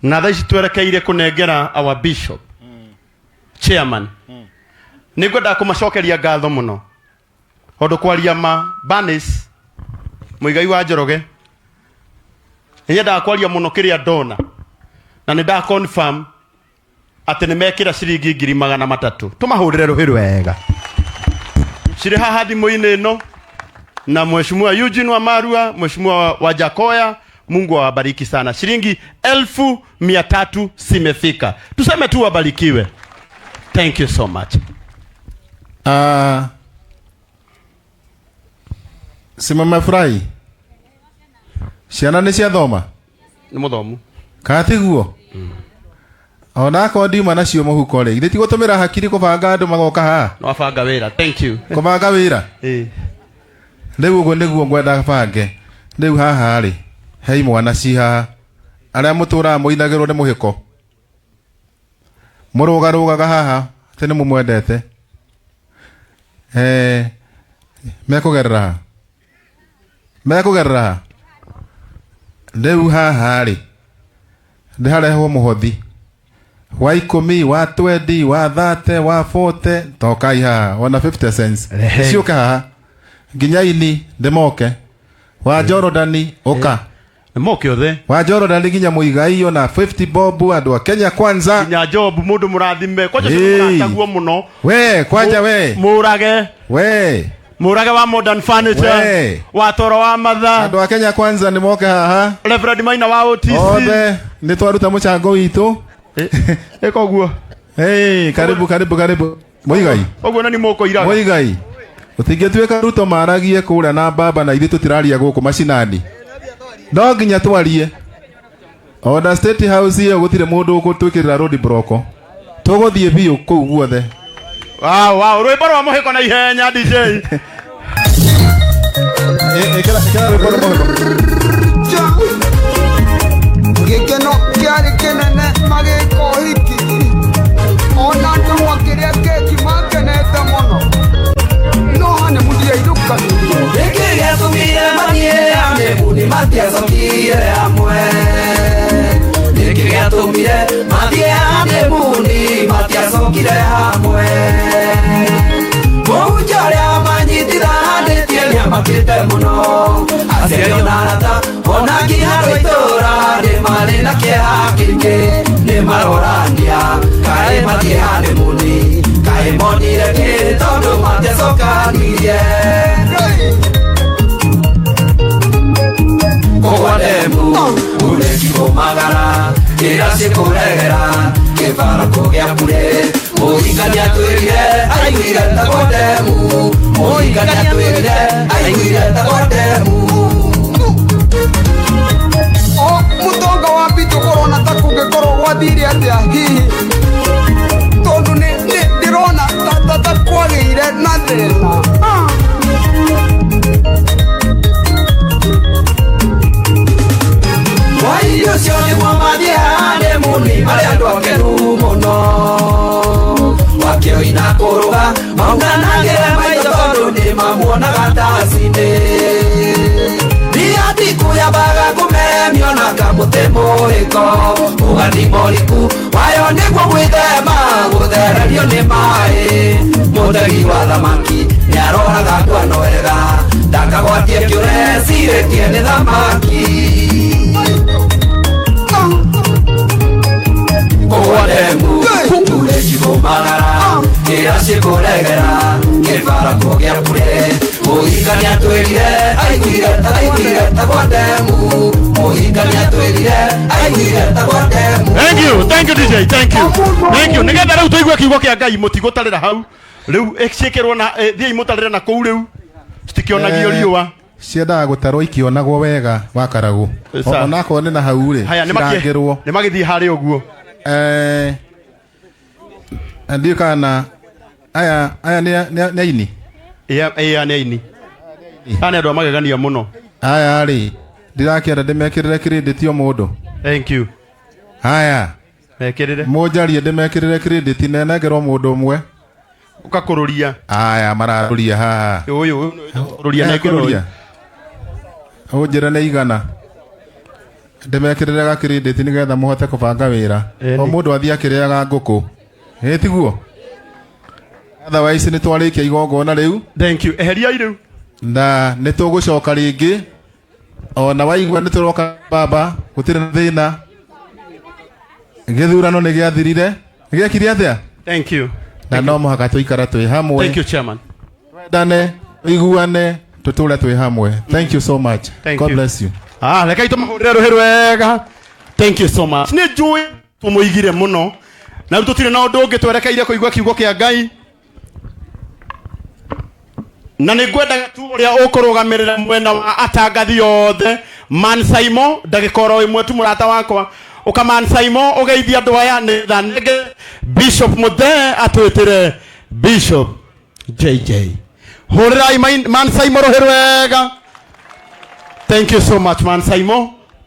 Na thaa ici twerekeire kũnengera our bishop chairman. Nĩ ngwendaga kũmacokeria ngatho mũno tondũ kwaria ma Bernice Mũigai wa Njoroge nĩ nyendaga kwaria mũno kĩrĩa ndona na nĩ nda confirm atĩ nĩ mekĩra ciringi 300,000. Tũmahũrĩre rũhĩ rwega cirĩ haha thimũ-inĩ ĩno na Mheshimiwa Eugene Wamarua, Mheshimiwa Wajakoya, Mungu awabariki sana. Shilingi 300,000 zimefika, tuseme tu wabarikiwe. Thank you so much. Si mumefurahi? Ciana nĩ ciathoma? Nĩ mũthomu. Kana tiguo? Ona akorwo ndiuma nacio mũhuko rĩ, githĩ ti gũtũmĩra hakiri kũbanga andũ magoka haha? No abanga wĩra. Thank you. Kũbanga wĩra? Ĩĩ. Rĩu ũguo nĩguo ngwenda bange. Rĩu haha rĩ, he imwana ci haha. Arĩa mũtũraga mũinagĩrwo nĩ mũhĩko. Mũrũgarũgaga haha atĩ nĩ mũmwendete. Eh, mekũgerera ha? Mekũgerera ha? Rĩu haha rĩ, nĩ harehwo mũhothi wa 10, wa 20, wa 30, wa 40, tokai haha ona 50 cents. Rehei. Ciũke haha nginya ini ndĩmoke wa Jorodani ũka. Nĩ moke othe. Wa Jorodani nginya Muigai ona 50 bob andũ a Kenya kwanza. Nginya Job mũndũ mũrathime. Kwanja Hey. mũrataguo mũno. We kwanja we. Mũrage. We. Mũrage wa Modern Furniture. We. Wa Toro wa Matha. Andũ a Kenya kwanza nĩ moke haha. Reverend Maina wa OTC. Othe nĩ twaruta mũchango witũ. Ĩka ũguo. Hey, karibu karibu karibu. Muigai. Ũguo na nĩ mũkũiraga. Muigai. Ũtingĩtuĩka Ruto maragie kũrĩa na baba na ithuĩ tũtiraria gũkũ macinani. No nginya twarie. Ona State House ĩyo gũtirĩ mũndũ ũgũtwĩkĩrĩra road block. Tũgũthiĩ biũ kũu guothe. Wow, wow, rwĩmbo rwa mũhĩko na ihenya DJ. Ĩkĩra ĩkĩra rwĩmbo rwa mũhĩko. Gĩkeno kĩarĩ kĩnene magĩka ũhiki, ona andũ makĩrĩa keki makenete mũno, no honeymoon ndiairũkanirio. Nĩkĩ gĩatũmire mathiĩ honeymoon matiacokire hamwe? Nĩkĩ gĩatũmire mathiĩ honeymoon matiacokire hamwe? Mũhunjia ũrĩa manyitithanĩtie nĩamakĩte mũno, aciari ona arata ona nginya andũ a itũũra nĩ marĩ na kĩeha kĩingĩ, nĩ marorania kaĩ mathiĩ honeymoon, kaĩ monire kĩ tondũ matiacokanirie. Kũgwa ndemu bureki kũmagara njĩra cikũregera kĩbara kũgĩa burĩ, mũhikania twĩrire aiguire ta kwa ndemu, mũhikania twĩrire aiguire ta kwa ndemu. O mũtonga wa Mbitũ kũrona ta kũngĩkorwo gwathire atĩa hihi, tondũ nĩ ndĩrona ta kwagĩire na thĩna. Hwaĩ-inĩ ũcio nĩguo mathiĩ honeymoon marĩ andũ akenu mũno, wakĩoina kũrũga maunanagĩre maitho tondũ nĩ mamuonaga tacinĩ. Riatiku yambaga kũmemio na kamũtĩ mũhĩko, ũgani mũriku wayo nĩguo gwĩthema gũthererio nĩ maĩ. Mũtegi wa thamaki nĩaroraga ndwano wega ndakagwatie kĩũre cirĩtie nĩ thamaki. Kũgwa ndemu bureki kũmagara njĩra cikũregera kĩbara kũgĩa burĩ, mũhikania twĩrire aiguire ta aiguire ta kwa ndemu, mũhikania twĩrire aiguire ta kwa ndemu. Thank you, thank you DJ, thank you. Thank you. Nĩgetha rĩu tũigue kiugo kĩa Ngai mũtigũtarĩra hau. Rĩu ciĩkĩrwo na thiĩi mũtarĩre na kũu rĩu. Citikĩonagio riũa. Ciendaga gũtarwo ikĩonagwo wega wa Karagũ. Sa. Onakorwo nĩ na hau rĩ, Haya, cirangĩrwo. nĩ magĩthiĩ harĩa ũguo. Ndiũĩ kana aya nĩ aini? Ĩa, ĩa, nĩ aini. Aya nĩ andũ a magegania mũno. Aya rĩ, ndirakĩenda ndĩmekĩrĩre credit o mũndũ. Thank you. Haya. Mekĩrĩre. Mũnjarie ndĩmekĩrĩre credit nenengerwo mũndũ ũmwe. Ũkakũrũria. Aya mararũria haha. Ũyũ, ũyũ, ũrũria Aya, nengerwo. kũrũria. Ũnjĩre nĩ igana. Ndĩmekĩrĩre ga credit nĩgetha mũhote kũbanga wĩra. Ĩni. O mũndũ athiĩ akĩrĩaga ngũkũ. Ĩ tiguo? Otherwise nĩ twarĩkia igongona rĩu. Thank you. Eheriai rĩu. Na nĩ tũgũcoka rĩngĩ. Ona waigua nĩ tũroka baba, gũtirĩ na thĩna. Gĩthurano nĩ gĩathirire. Gĩekire atĩa? Thank you. Na no mũhaka tũikara twĩ hamwe. Thank you, chairman. Twendane, tũiguane, tũtũre twĩ hamwe. Thank you so much. Thank God you. bless you. Ah, reke tũmahũrĩre rũhĩ rwega. Thank you so much. Nĩ njũĩ tũmũigire mũno. Na rĩu tũtirĩ na ũndũ ũngĩ twerekeire kũigua kiugo kĩa Ngai. Na nĩ ngwendaga tu ũrĩa ũkũrũgamĩrĩra mwena wa atangathi othe Man Saimo ndagĩka oro ĩmwe tu mũrata wakwa ũka Man Saimo ũgeithie andũ aya nĩ tha nenge Bishop Muthee atwĩtĩre Bishop JJ. Hũrĩrai Man Saimo rũhĩ rwega. Thank you so much Man Saimo.